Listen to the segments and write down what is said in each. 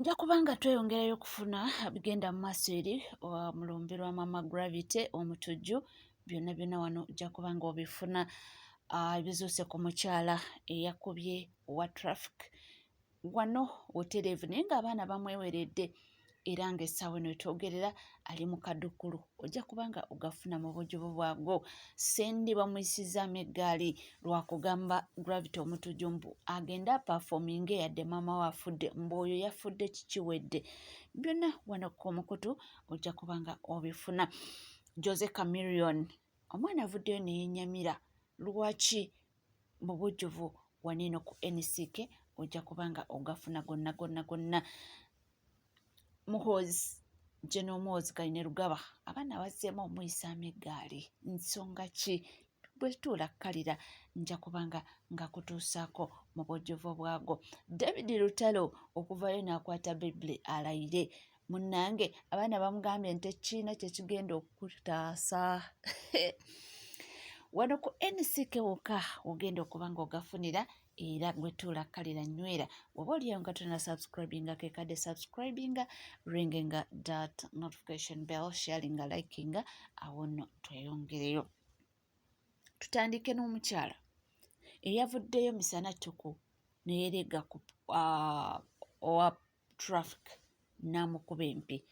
Nja kuba nga tweyongerayo okufuna bigenda mu maaso eri mu lumbe lwa Maama Gravity Omutujju. Byonna byonna wano ojja kuba nga obifuna, ebizuuse ku mukyala eyakubye owa traffic wano butereevu, naye ng'abaana bamweweredde era ng'essaawa eno etwogerera ali mu kaddukulu. Ojja kuba nga ogafuna mu bujjuvu bwago. Sendi bamuyisizzaamu eggaali lwa kugamba Gravity Omutujju mbu agende apaafominge yadde maama we afudde, mbu oyo yafudde kikiwedde. Byonna wano ku mukutu ojja kuba nga obifuna. Jose Chameleone omwana avuddeyo ne yennyamira lwaki mu bujjuvu wano eno ku NCK ojja kuba nga ogafuna gonna gonna gonna. Muhoozi, General Muhoozi Kainerugaba, abaana bazzeemu omuyisaamu eggaali, nsonga ki? Bwe tutuula kkalira nja kuba nga ngakutuusaako mu bujjuvu bwago. David Lutalo okuvaayo n'akwata Bayibuli alayire, munnange abaana bamugambye nti ekiina kye kigenda okukutaasa. Wano ku NCK wokka ogenda okuba ng'ogafunira, era gwe tuula kkalira nywera. Bw'oba oliyo nga tonna subscribinga, kekadde subscribinga, ringinga that notification bell, sharinga, likinga. Awo nno tweyongereyo, tutandike n'omukyala eyavuddeyo misana ttuku neyerega ku owa traffic n'amukuba empi.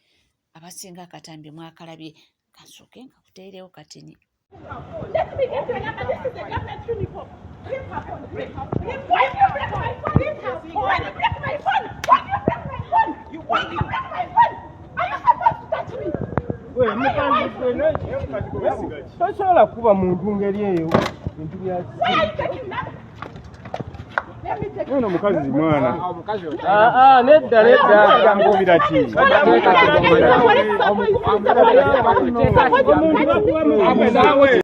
Abasinga akatambi mwakalabye, kansooke nkakuteerewo katini. Let me get your number. This is a government uniform. Leave her phone. Leave her phone. Why do you break my phone? Leave her phone. Why do you break my phone? Why do you break my phone? Why do you break my phone? Are you supposed to touch me? Gwe mukazi gwe, tosobola kuba muntu ngeri eyo, bintu bya Why are you taking number? Let me take Ono omukazi mwana. Ah, ah, nedda, nedda. Nkubira ki? Omuntu bakuba mu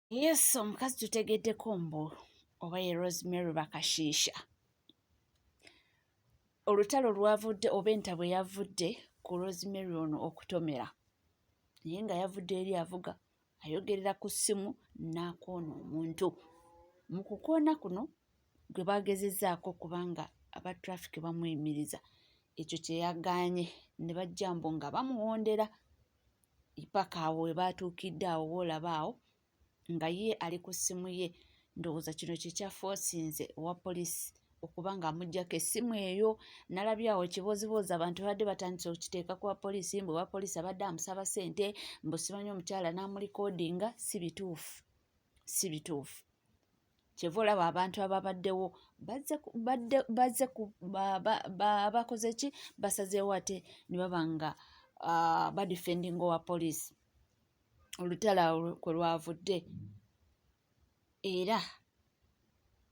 Yes, omukazi tutegeddeko mbu oba ye Rosemary Bakashiisha. Olutalo lwavudde oba entabwe yavudde ku Rosemary ono okutomera, naye nga yavudde eri avuga ayogerera ku ssimu n'akoona omuntu. Mu kukoona kuno gwe bagezezzaako kubanga aba traffic bamuyimiriza, ekyo kye yagaanye ne bajja mbu nga bamuwondera paka awo we baatuukidde awo woolaba awo nga ye ali ku ssimu ye. Ndowooza kino kye kyafoosinze owa poliisi okuba ng'amuggyako essimu eyo. Nalabye awo ekibooziboozi, abantu babadde batandise okukiteeka ku wa poliisi mbu owa poliisi abadde amusaba ssente, mbu simanyi omukyala n'amulikodinga. Si bituufu, si bituufu. Kyeva olaba abantu ababaddewo bazze badde bazze ku bakoze ki, basazeewo ate ne baba nga badifendinga owa poliisi. Olutalo awo kwe lwavudde, era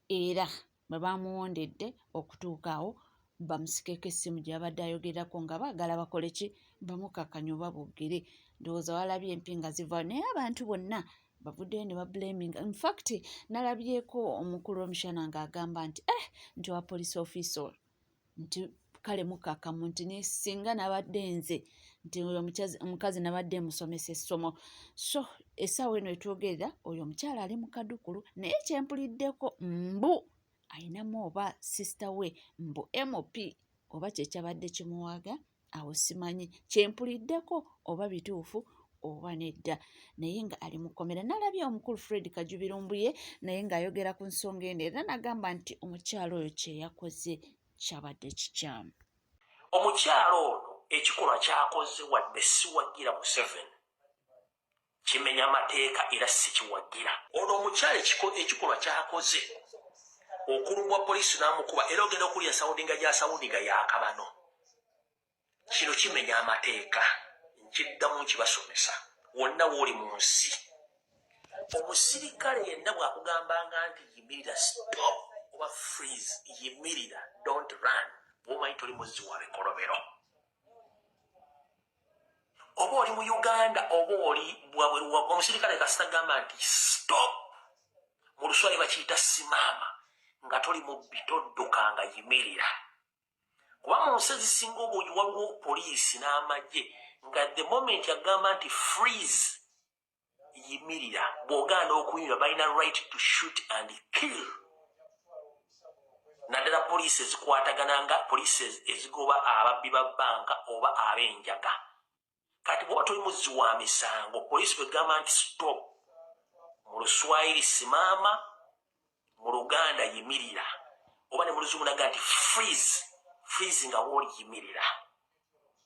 bwe bamuwondedde okutuuka awo bamusikeko essimu gye babadde ayogerako nga baagala bakole ki, bamukakkanye oba boogere. Ndowooza walabye empi nga zivaayo, naye abantu bonna bavuddeyo ne bablaminga. Infact nalabyeko omukulu Omushana ng'agamba nti nti owa police officer oyo nti kale mukkakkamu, nti ne singa nabadde nze, nti oyo omukazi nabadde musomesa essomo. So essaawa eno etwogerera oyo omukyala ali mu kadukulu, naye kyempuliddeko mbu ayinamu oba sister we mbu MP oba kyekyabadde kimuwaga awo, simanyi kyempuliddeko oba bituufu oba nedda, naye nga ali mu kkomera. Nalabye omukulu Fred Kajubi Lumbuye naye ng'ayogera ku nsonga eno, era n'agamba nti omukyala oyo kye yakoze kyabadde kikyamu. Omukyalo ono ekikolwa kyakoze, wadde siwagira Museveni, kimenya mateeka era sikiwagira. Ono omukyalo ekikolwa kyakoze okulumbwa poliisi n'amukuba, era ogenda okulya soundinga gya soundinga yakabano. Kino kimenya amateeka, nkiddamu nkibasomesa. Wonna wooli mu nsi, omusirikale yenna bw'akugambanga nti yimirira, stop oba freeze, yimirira, don't run. Bwomanyi toli muzzi wa bikolobero, oba oli mu Uganda oba oli bwabweru, omusirikale kasita gamba nti stop, mu Luswayiri bakiyita simama, nga toli mubbi toddukanga, yimirira. Kuba mu nsi ezisinga obungi waliwo poliisi n'amagye nga the moment agamba nti freeze, yimirira, bw'ogaana okuyimirira balina right to shoot and kill. Naddala poliisi ezikwatagana nga poliisi ezigoba ababbi ba bbanka oba ab'enjaga. Kati bw'oba toli muzzi wa misango, poliisi bwegamba nti stop, mu Luswayiri simama, mu Luganda yimirira, oba ne mu Luzungu naga nti freeze, freeze nga wooli yimirira,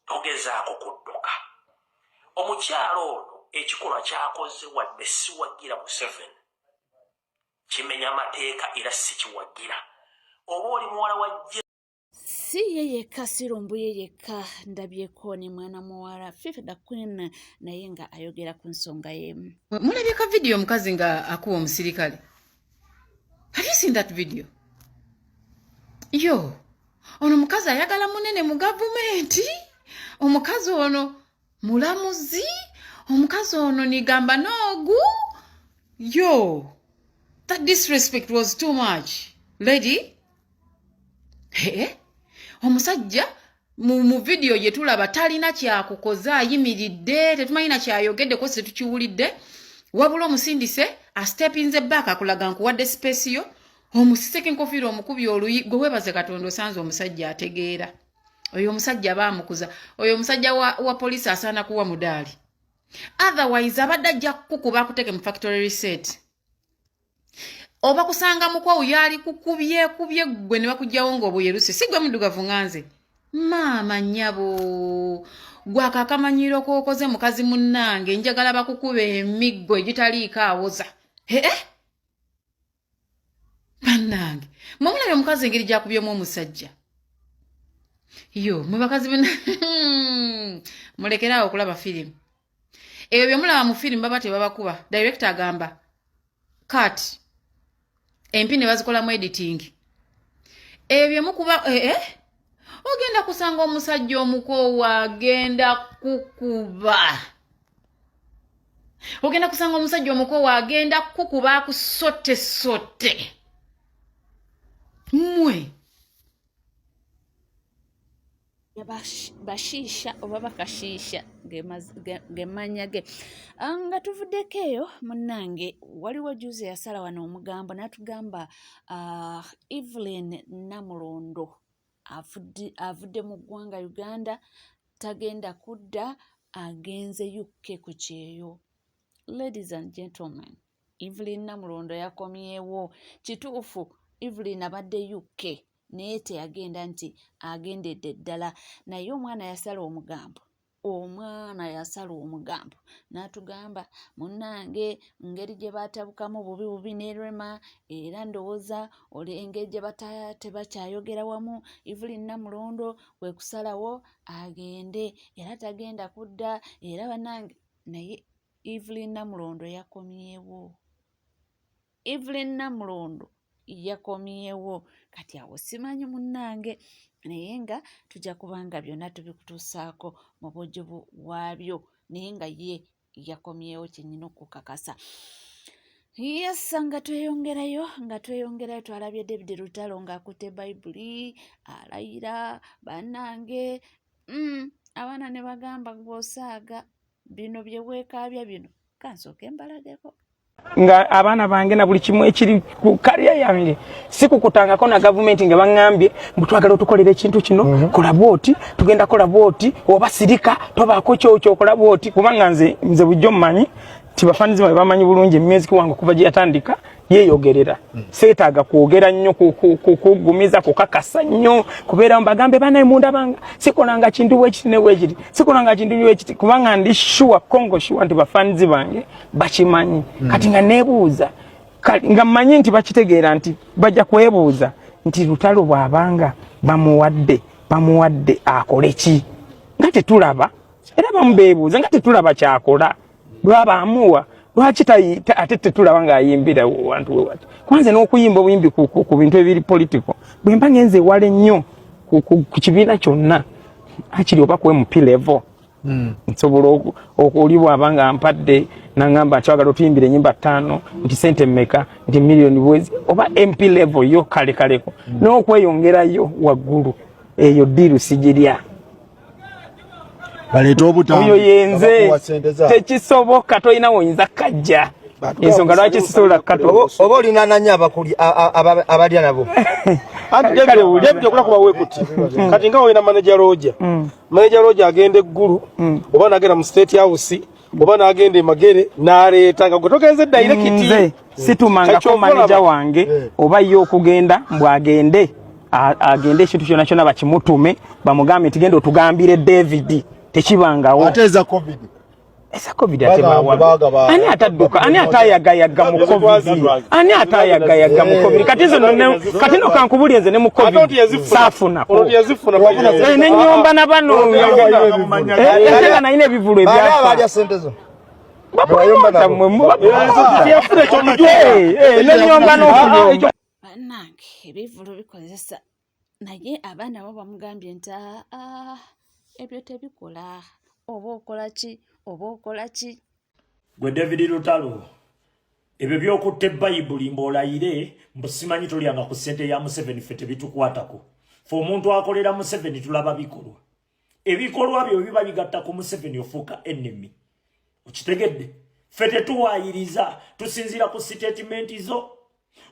togezaako kudduka. Omukyalo ono ekikolwa kyakoze, wadde siwagira Museveni, kimenya mateeka era sikiwagira. Oba oli muwala wa Si ye yekka, si Lumbuye yekka, ndabyeko ne mwana muwala Fifi da Queen naye nga ayogera ku nsonga y'emu. Mulabye ka vidiyo omukazi nga akuba omusirikale? Have you seen that video? Yo, ono omukazi ayagala munene mu gavumenti, omukazi ono mulamuzi, omukazi ono nigamba noogu. Yo, that disrespect was too much, lady. Hey, omusajja mu vidiyo gye tulaba talina kyakukoza, ayimiridde, tetumanyi na kyayogedde ko, tetukiwulidde, wabula omusindise astepinze back, akulaga nkuwadde space yo, omusiseko enkofiira, omukubi oluyi. Gwe weebaze Katonda osanze omusajja ategeera. Oyo omusajja baamukuza, oyo omusajja wa poliisi asaana kuwa mudaali, otherwise abadde ajja kukuba akuteeke mu factory reset oba kusanga mukwawu yali kukubyekubye ggwe ne bakugjawo ng'obuyeruse. Si gwe muddugavu nga nze, maama nnyabo, gwako akamanyiiro k'okoze mukazi munnange. Njagala bakukuba emiggo egitaliiko awoza. Ee, bannange, mwe mulabye omukazi engeri gyakubyemu omusajja? Yo, mwe bakazi mulekeraawo okulaba firimu. Ebyo bye mulaba mu firimu baba tebabakuba. Director agamba cut, empi ne bazikolamu editing. Ebyo mukuba eh, eh? Ogenda kusanga omusajja omukoowu agenda kukuba, ogenda kusanga omusajja omukoowu agenda kukuba akusote sote mmwe. Bashiisha oba bakashiisha gemanya ge. Nga tuvuddeko eyo munnange, waliwo juzi yasala wano omugambo n'atugamba Evelyn Namulondo avudde mu ggwanga Uganda, tagenda kudda, agenze UK ku kyeyo. Ladies and gentlemen, Evelyn Namulondo yakomyewo. Kituufu, Evelyn abadde UK naye teyagenda nti agendedde ddala, naye omwana yasala omugambo, omwana yasala omugambo n'atugamba munnange ngeri gye baatabukamu bubi bubi ne Rema, era ndowooza engeri gye tebakyayogera wamu, Evelyn Namulondo kwe kusalawo agende era tagenda kudda. Era bannange, naye Evelyn Namulondo yakomyewo, Evelyn Namulondo yakomyewo. Kati awo simanyi munnange, naye nga tujja kubanga byonna tubikutuusaako mu bujjuvu bwabyo, naye nga ye yakomyewo kyenyina okukakasa. Yes, nga tweyongerayo, twalabye David Lutalo ng'akutte Bayibuli alayira. Bannange, abaana ne bagamba gw'osaaga bino bye weekaabya bino. Kansooke mbalageko. Nga abaana bange na buli kimu ekiri ku career yange, sikukutangako na gavumenti nga baŋŋambye mbu twagala otukolera ekintu kino, kola bwoti, tugenda kola bwoti, oba sirika tobaako kyokyokola bwoti, kubanga nze bujjo mmanyi ti bafanizi bange bamanyi bulungi music wange okuva gye yatandika yeeyogerera. Seetaaga kwogera nnyo, kugumiza, kukakasa nnyo, kubeera mbagambe banaye mundabanga sikolanga kintu bwekiti ne bwekiti, sikolanga kintu bwekiti, kubanga ndi sure, kongo sure nti bafanizi bange bakimanyi. Kati nga neebuuza, nga mmanyi nti bakitegeera nti bajja kwebuuza nti Lutalo bw'abanga bamuwadde akole ki, nga tetulaba. Era bamu beebuuza nga tetulaba kyakola, lwaba amuwa lwaki ate tetulaba ng'ayimbira wantu we wati. Kwanze n'okuyimba obuyimbi ku bintu ebiri political, bwe mba ngenze ewala ennyo ku kibiina kyonna, akiri oba ku MP level, nsobola oli bw'aba nga mpadde nangamba nti twagala otuyimbira enyimba 5, nti sente mmeka, nti miliyoni bwezi, oba MP level yo kale kaleko n'okweyongerayo waggulu, eyo deal sigirya. Baleete obutambi. Oyo yenze. Babakuwa ssente zaabwe. Tekisoboka, tolina woyinza kajja, ensonga lwaki sisobola kukatuusa. Oba olina nanye abalya nabo. Anti David okola kuba wekuti. Kati nga olina manager Roger. Manager Roger agenda eggulu oba nagenda mu State House oba nagenda e Magere n'aleeta nga gwe togenze direct. Nze situmangako manager wange oba ye okugenda mbu agende agende ekintu kyona kyona bakimutume bamugambe nti genda otugambire David, tekibangawo. Ate eza COVID. Eza COVID ate bawa. Ani atadduka? Ani atayagayaga mu COVID? Ani atayagayaga mu COVID? Kati nze no kati no kankubulye nze ne mu COVID saafunako. Ne nyomba na bano. Ate nga nalina ebivulu ebyafa. Balya sente zo. Bapromota mmwe nenyomba n'okuyomba. Bannange ebivulu bikozesa naye abaana bo bamugambye nti aa ebyo tebikola oba okola ki oba okola ki. Gwe David Lutalo, ebyo by'okutta Bayibuli mb'olayire mbu simanyi tolyanga ku ssente ya Museveni, ffe tebitukwatako. Ffe omuntu akolera Museveni tulaba bikolwa. Ebikolwa byo biba bigatta ku Museveni ofuuka enemy. Okitegedde? Ffe tetuwaayiriza, tusinziira ku sitatimenti zo.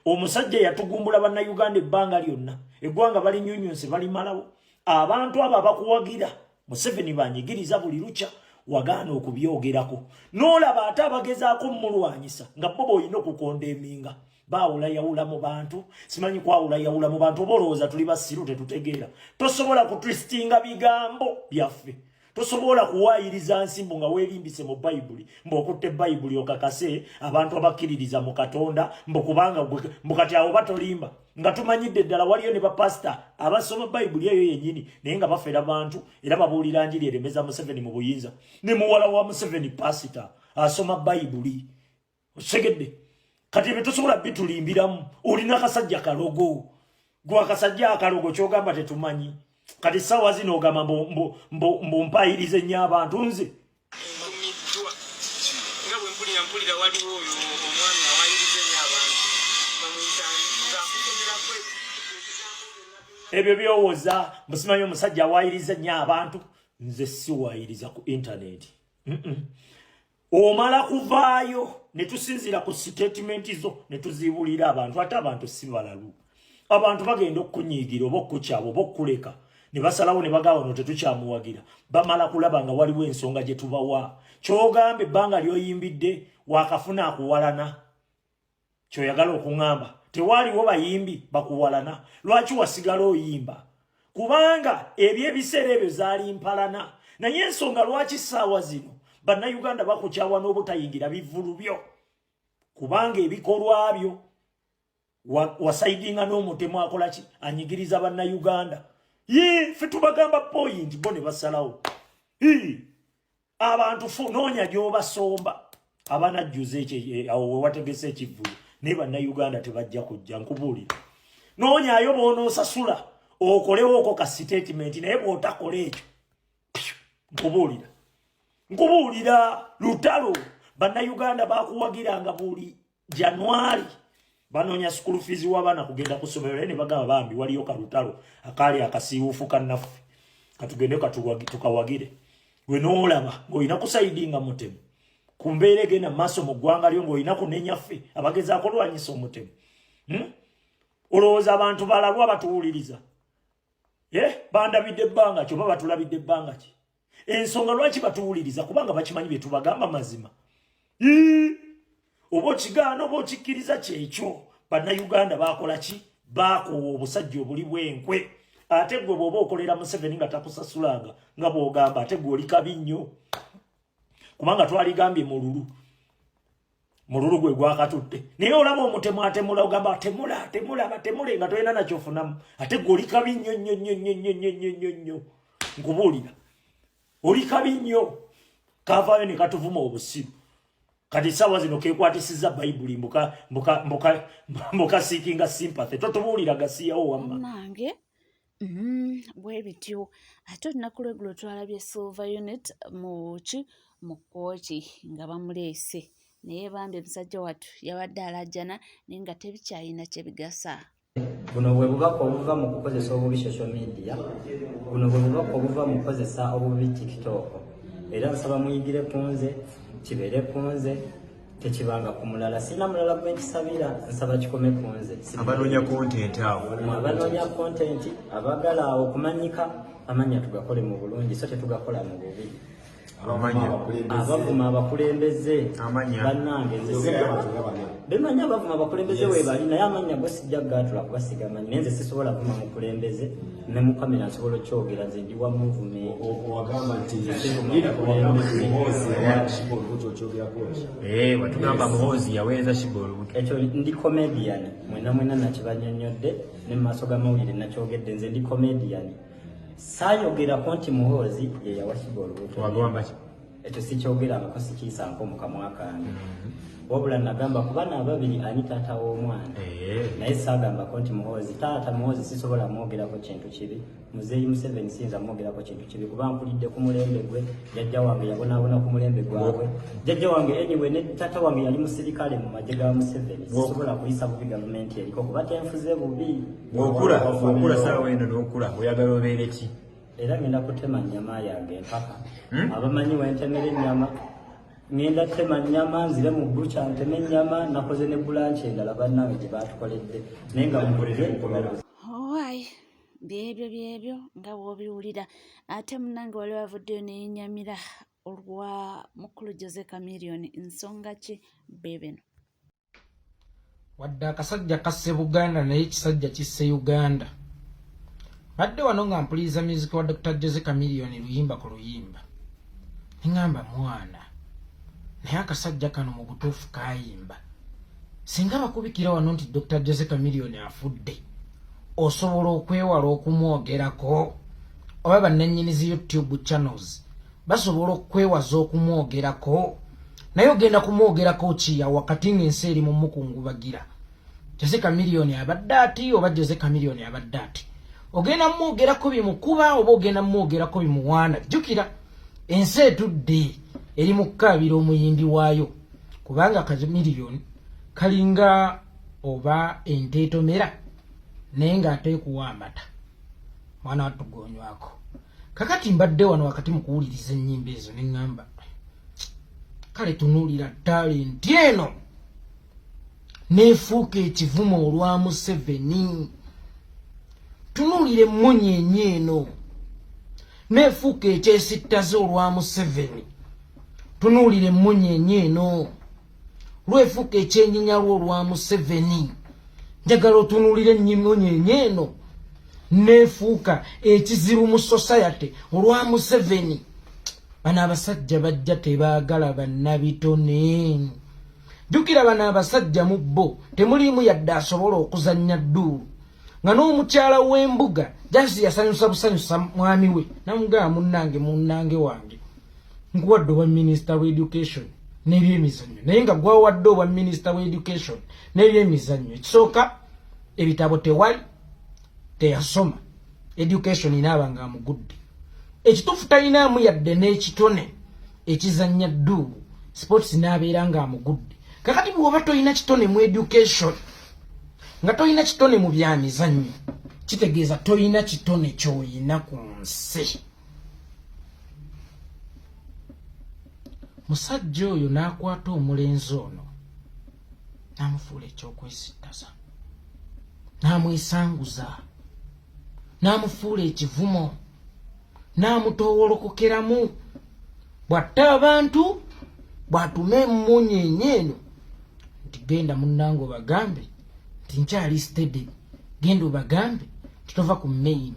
Omusajja yatugumbula Bannayuganda ebbanga lyonna, eggwanga balinyunyunse balimalawo. Abantu abo abakuwagira Museveni banyigiriza buli lukya, wagaana okubyogerako. N'olaba ate abagezaako mmulwanyisa nga bo b'olina okukonda eminga. Baawulayawula mu bantu, simanyi kwawulayawula mu bantu, oba olowooza tuli basiru tetutegeera. Tosobola kutwistinga bigambo byaffe. Tosobola kuwaayiriza nsimbu nga weerimbise mu Bayibuli, mbu okutte Bayibuli okakase abantu abakkiririza mu Katonda, mbu kubanga mbu kati awo batolimba. Nga tumanyidde ddala waliyo ne bapasita abasoma Bayibuli eyo yennyini naye nga bafera bantu era babuulira njiri eremeza Museveni mu buyinza. Ne muwala wa Museveni pasita asoma Bayibuli. Okitegedde? Kati ebyo tosobola bitulimbiramu. Olina akasajja kalogo. Gwe akasajja akalogo ky'ogamba tetumanyi. Kati ssaawa zino ogamba mbu mpayirize nnyo abantu nze. Ntumiddwa nga bwe mpulira mpulira waliwo oyo omwami awayiriza ennyo abantu bamuyita ng'akusomerako ebigambo byonna. Ebyo by'owoza mbu simanyi omusajja awayiriza nnyo abantu, nze siwayiriza ku intaneti. Omala kuvaayo ne tusinziira ku sitatimenti zo ne tuzibuulira abantu, ate abantu si balalu. Abantu bagenda okukunyiigira oba okukukyawa oba okukuleka ne basalawo ne bagamba ono tetukyamuwagira. Bamala kulaba nga waliwo ensonga gye tubawa. Ky'ogamba ebbanga ly'oyimbidde waakafuna akuwalana. Ky'oyagala okuŋŋamba tewaaliwo bayimbi bakuwalana, lwaki wasigala oyimba? Kubanga eby'ebiseera ebyo zaali mpalana. Naye ensonga lwaki ssaawa zino Bannayuganda bakukyawa n'obutayingira bivvulu byo, kubanga ebikolwa byo wasaidinga n'omutemu akola ki, anyigiriza Bannayuganda. Yee, ffe tubagamba point, bo ne basalawo. Yee, abantu noonya gy'obasomba abanajjuza ekyo awo we wategese ekivvulu, naye Bannayuganda tebajja kujja. Nkubuulira, noonyaayo bw'onoosasula okolewooko ka sitatimenti, naye bw'otakola ekyo nkubuulira, nkubuulira Lutalo, Bannayuganda bakuwagiranga buli January banoonya school fees w'abaana kugenda ku ssomero, naye ne bagamba bambi waliyo kalutalo akaali akasiiwuufu kannaffe katugende tukawagire. Gwe n'olaba ng'olina kusayidinga mutemu ku mbeera egenda mu maaso mu ggwanga lyo, ng'olina kunenya ffe abagezaako lwanyisa omutemu. Olowooza abantu balalu abatuwuliriza? Bandabidde ebbanga ki oba batulabidde ebbanga ki? Ensonga lwaki batuwuliriza kubanga bakimanyi bye tubagamba mazima. Oba okigaana oba okikkiriza kyekyo. Bannayuganda baakola ki? Baakoowa obusajja obuli bw'enkwe. Ate gwe bw'oba okolera Museveni nga takusasulanga nga bw'ogamba, ate gwe oli kabi nnyo, kubanga twaligambye mululu mululu gwe gwakatutte. Naye olaba omutemu atemula, ogamba atemula atemula batemule nga tolina nakyofunamu, ate gwe oli kabi nnyo nnyo nnyo nnyo nnyo nnyo nnyo nnyo nnyo. Nkubuulira oli kabi nnyo. Kavaayo ne katuvuma obusiru. Kati essaawa zino kekwatisizza Bayibuli mbuka seekinga sympathy. Totubuulira gasiyawo wamma. Nange bwe bityo. Ate olunaku lw'eggulo twalabye Silver Unit mu ki mu kkooti nga bamuleese, naye bambi musajja wattu yabadde alajjana naye nga tebikyalina kye bigasa. Buno bwe bubaka obuva mu kukozesa obubi social media, buno bwe bubaka obuva mu kukozesa obubi TikTok. Era nsaba muyigire ku nze, kibeere ku nze. Tekibanga ku mulala, sirina mulala gwe nkisabira, nsaba kikome ku nze. Abanoonya content awo. Abanoonya content, abagala awo okumanyika, amannya tugakole mu bulungi, so tetugakola mu bubi. Abavuma abakulembeze bannange, nze bemanyi abavuma abakulembeze webali, naye amannya go sijja kugaatula kuba sigamanyi, naye nze sisobola vuma mukulembeze ne mu kamera nsobola okyogera, nze ndi wa movement. Eh, watugamba Muhoozi yaweereza Sheebah olubuto. Ekyo ndi comedian, mwena mwena nakibanyonyodde ne mu maaso g'amawulire nakyogedde, nze ndi comedian, saayogerako nti Muhoozi ye yawa Sheebah olubuto. Wagamba ki? Ekyo sikyogerangako, sikiyisanko mu kamwa kange, wabula nagamba ku bana ababiri ani taata w'omwana, naye saagambako nti Muhoozi taata. Muhoozi sisobola mwogerako kintu kibi, Muzeeyi Museveni siyinza mwogerako kintu kibi kuba nkulidde ku mulembe gwe. Jjajja wange yabonaabona ku mulembe gwabwe. Jjajja wange anyway ne taata wange yali musirikale mu magye ga Museveni. Sisobola kuyisa bubi gavumenti eriko kuba tenfuze bubi. Bw'okula saawa eno n'okula, oyagala obeere ki? Era ngenda kutema nnyama yange empaka. Abamanyi wentemera ennyama, ngenda tema nnyama, nzire mu butcher nteme ennyama. Nakoze ne branch endala bannange gye baatukoledde, naye nga mugule. Owaayi, byebyo byebyo nga bw'obiwulira. Ate munnange wali wavuddeyo neyenyamira olwa mukulu Jose Chameleone, nsonga ki beebeno? Wadde akasajja kasse Buganda, naye ekisajja kisse Uganda. Badde wano nga mpuliriza music wa Dr Jose Chameleone, luyimba ku luyimba, neŋŋamba mwana, naye akasajja kano mu butuufu kayimba. Singa bakubikira wano nti Dr Jose Chameleone afudde, osobola okwewala okumwogerako? Oba bannannyini zi YouTube channels basobola okwewaza okumwogerako? Naye ogenda kumwogerako kiya wakati ng'ensi eri mu mukungubagira? Jose Chameleone abadde ati oba Jose Chameleone abadde ati, ogenda mumwogerako bimukuba oba ogenda mumwogerako bimuwaana? Jjukira ensi etudde eri mu kukaabira omuyimbi waayo, kubanga Chameleone kalinga oba ente etomera naye ng'ateekuwa amata, mwana wattugonywako. Kakati mbadde wano wakati mu kuwuliriza ennyimba ezo ne ŋŋamba, kale tunuulira talenti eno neefuuka ekivumo olwa Museveni, tunuulira emmunyeenye eno neefuuka ekyesittaze olwa Museveni, tunuulira emmunyeenye eno lwefuuka ekyenyinyalwa olwa Museveni. Njagala otunuulira ennyimunyeenye eno neefuuka ekizibu mu society olwa Museveni. Bano abasajja bajja tebaagala bannabitone. Jjukira bano abasajja mu bo temuliimu yadde asobola okuzannya dduulu, nga n'omukyala w'embuga jasi yasanyusa busanyusa mwami we, namugamba, munnange, munnange wange, nkuwadde obwa minisita wa education n'ebyemizannyo, naye nga gwawadde obwa minisita wa education n'ebyemizannyo, ekisooka ebitabo tewali, teyasoma, education inaaba nga amugudde. Ekituufu talinaamu yadde n'ekitone ekizannya dduubu, sports n'abeera nga amugudde. Kakati bw'oba tolina kitone mu education, nga tolina kitone mu byamizannyo, kitegeeza tolina kitone ky'oyina ku nsi. Musajja oyo n'akwata omulenzi ono n'amufuula ekyokwesittaza, n'amwesanguza, n'amufuula ekivumo, n'amutoowolokokeramu. Bw'atta abantu, bw'atuma emmunyeenye eno nti genda munnange obagambe nti nkyali steady, genda obagambe nti tova ku main,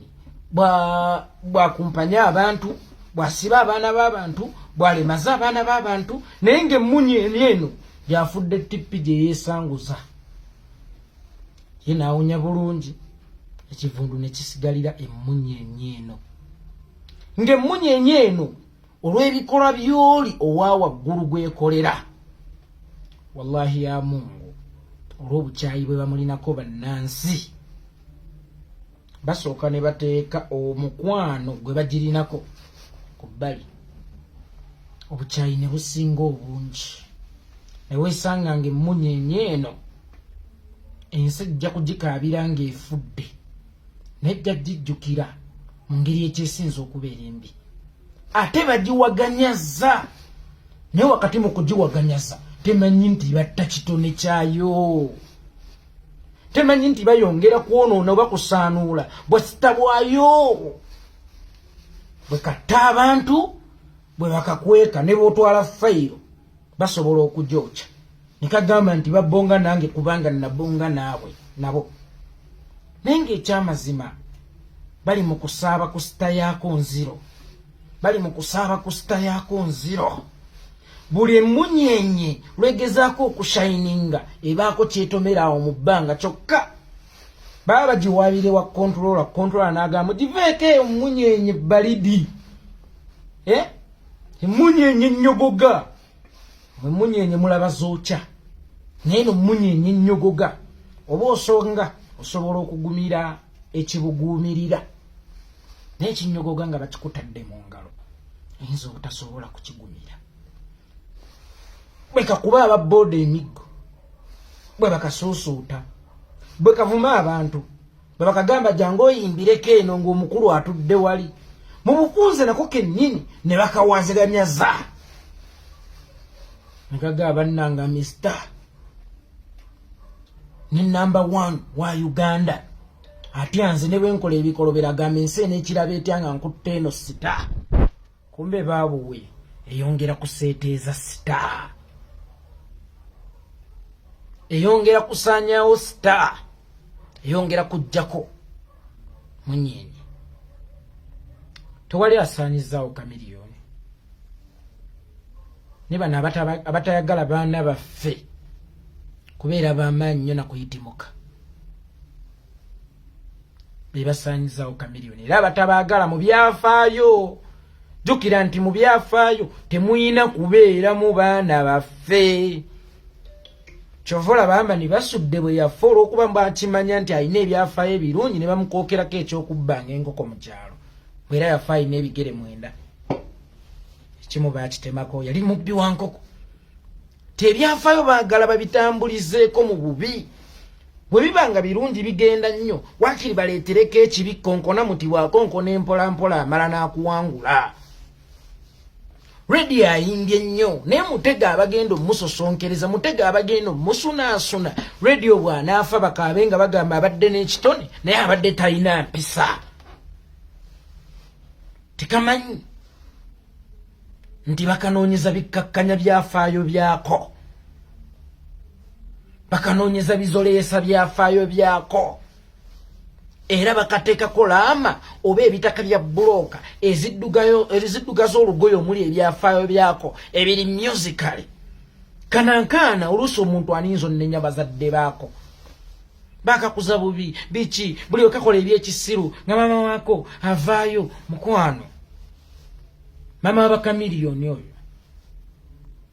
bwakumpanya abantu, bwasiba abaana b'abantu, bwalemaza abaana b'abantu, naye ng'emmunyeenye eno gyafudde tippi gye yeesanguza ye, n'awunya bulungi ekivundu ne kisigalira emmunyeenye eno, ng'emmunyeenye eno olw'ebikolwa by'oli owa waggulu gwekolera. Wallahi ya Mungu, olw'obukyayi bwe bamulinako bannansi, basooka ne bateeka omukwano gwe bagirinako ku bbali, obukyayi ne businga obungi, ne weesanga nga emmunyeenye eno ensi ejja kugikaabira ng'efudde, naye ejja gijjukira mu ngeri ekyesinza okubeera embi. Ate bagiwaganyaza, naye wakati mu kugiwaganyaza Temanyi nti batta kitone kyayo, temanyi nti bayongera kwonoona oba kusaanuula bwasita bwayo. Bwe katta abantu, bwe bakakweka, ne bwotwala fayiro basobola okugyokya ne kagamba nti babonga nange kubanga nabonga naabwe nabo. Naye ng'ekyamazima bali mu kusaaba ku sita yaako nziro, bali mu kusaaba ku sita yaako nziro. Buli emunyenye lwegezaako okushayininga ebaako kyetomera awo mu bbanga, kyokka baba bagiwaabire wa controller, controller n'agamba giveeko eyo munyenye balidi, eh? Emunyenye ennyogoga, emunyenye mulaba zookya, naye no munyenye ennyogoga oba osonga osobola okugumira ekibuguumirira, naye ekinyogoga nga bakikutadde mu ngalo oyinza obutasobola kukigumira. Bwe kakuba aba booda emiggo, bwe bakasuusuuta, bwe kavuma abantu, bwe bakagamba jangu oyimbireko eno ng'omukulu atudde wali mu bufunze nako kennyini ne bakawaziganyaza nekaga bannanga mista ne number one wa Uganda atya nze ne bwenkola ebikolobero agamba ensi enekiraba etya nga nkutte eno sita. Kumbe baabuwe eyongera kuseeteeza sita, eyongera kusaanyawo sita, eyongera kujjako munyenye. Tewali asaanyizaawo Kamiliyoni ne bano abatayagala baana baffe kubeera b'amaanyi nnyo na kuyitimuka be basaanyizaawo Kamiliyoni, era abatabaagala mu byafaayo. Jjukira nti mu byafaayo temuyina kubeeramu baana baffe. Kyova olaba Amani basudde bwe yafa olw'okuba bakimanya nti alina ebyafaayo ebirungi ne bamukookerako eky'okubbanga enkoko mu kyalo, era yafa alina ebigere 9, ekimu baakitemako, yali mubbi wa nkoko. Tebyafaayo baagala babitambulizeeko mu bubi. Bwe biba nga birungi bigenda nnyo, waakiri baleetereko ekibi. Konkona muti bw'akonkona empolampola amala n'akuwangula. Redi ayimbye nnyo, naye mutega abagenda omusosonkereza, mutega abagenda omusunaasuna. Radio bw'anaafa bakaabe nga bagamba abadde n'ekitone, naye abadde talina mpisa. Tekamanyi nti bakanoonyeza bikkakkanya byafaayo byako, bakanoonyeza bizoleesa byafaayo byako, era bakateekako laama oba ebitaka bya bulooka eziddugaza olugoye omuli ebyafaayo byako ebiri musically kanankaana. Oluusi omuntu aninza onnenya bazadde baako bakakuza bubi biki, buli wekakola ebyekisiru nga maama waako avaayo mukwano. Maama w'Abakamiliyoni oyo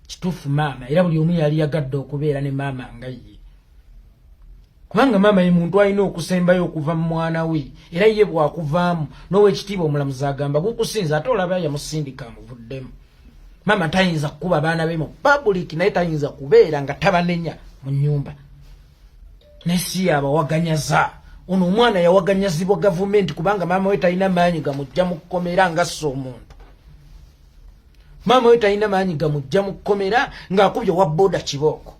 kituufu maama, era buli omu yali yagadde okubeera ne maama nga ye, kubanga maama ye muntu alina okusembayo okuva mu mwana we, era ye bwakuvaamu n'owekitiibwa omulamuzi agamba gukusinza, ate olaba yamusindika amuvuddemu. Maama tayinza kukuba baana be mu public, naye tayinza kubeera nga tabanenya mu nnyumba, naye si yabawaganyaza. Ono omwana yawaganyazibwa gavumenti kubanga maama we talina maanyi gamujja mu kkomera ngassa omuntu. Maama we talina maanyi gamujja mu kkomera ng'akubye owa boda kibooko,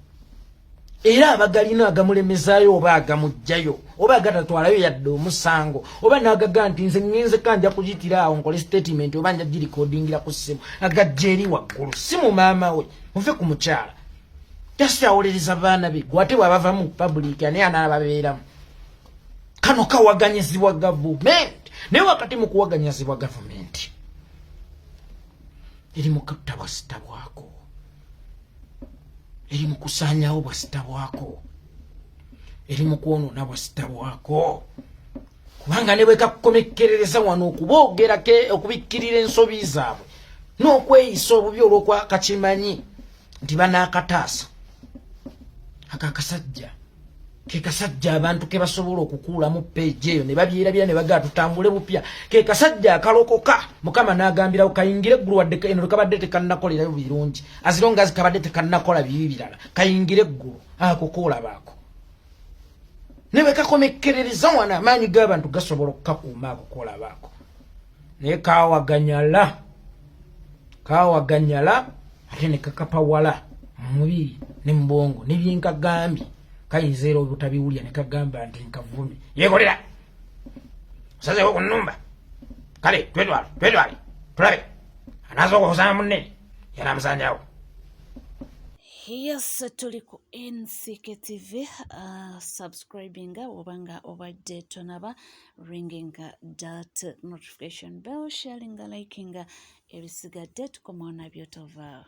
era abagalina agamulemezaayo oba agamugjayo oba agatatwalayo yadde omusango, oba n'agaga nti nze ŋŋenze kanja kuyitira awo nkole statement oba nja girikodingira ku ssimu, agajja eri waggulu si mu maama we. Muve ku mukyala, just awolereza baana be. Gwate bw'abava mu public ani anaababeeramu? Kano kawaganyizibwa gavumenti, naye wakati mu kuwaganyizibwa gavumenti eri mu kutta bwasita bwako, eri mu kusaanyawo bwasita bwako, eri mu kwonoona bwasita bwako, kubanga ne bwe kakukomekkerereza wano okuboogerako, okubikkirira ensobi zaabwe n'okweyisa obubi olw'okwa kakimanyi nti banaakataasa. Ako akasajja ke kasajja abantu ke basobola okukuulamu peegi eyo ne babyerabira ne bagaa tutambule bupya. Ke kasajja akalokoka Mukama n'agambirawo kayingire eggulu, wadde eno kabadde tekannakolerayo birungi, as long as kabadde tekannakola bibi birala, kayingire eggulu. Ako koolabaako ne bwe kakomekkerereza wano amaanyi g'abantu gasobola okukakuuma. Ako koolabaako, naye kawaganyala, kawaganyala ate ne kakapawala. Mu mubiri ne mu bwongo ne byenkagambye kayinza era obutabiwulira ne kagamba nti nkavumi yekolera osazeewo ku nnumba. Kale twetwale twetwale tulabe anasooka okusanga munne yanamusanyawo. Yes, tuli ku NCK TV. Subscribinga obanga obadde tonaba, ringing that notification bell, sharinga, likinga, ebisigadde tukomawo nabyo, tovaawo.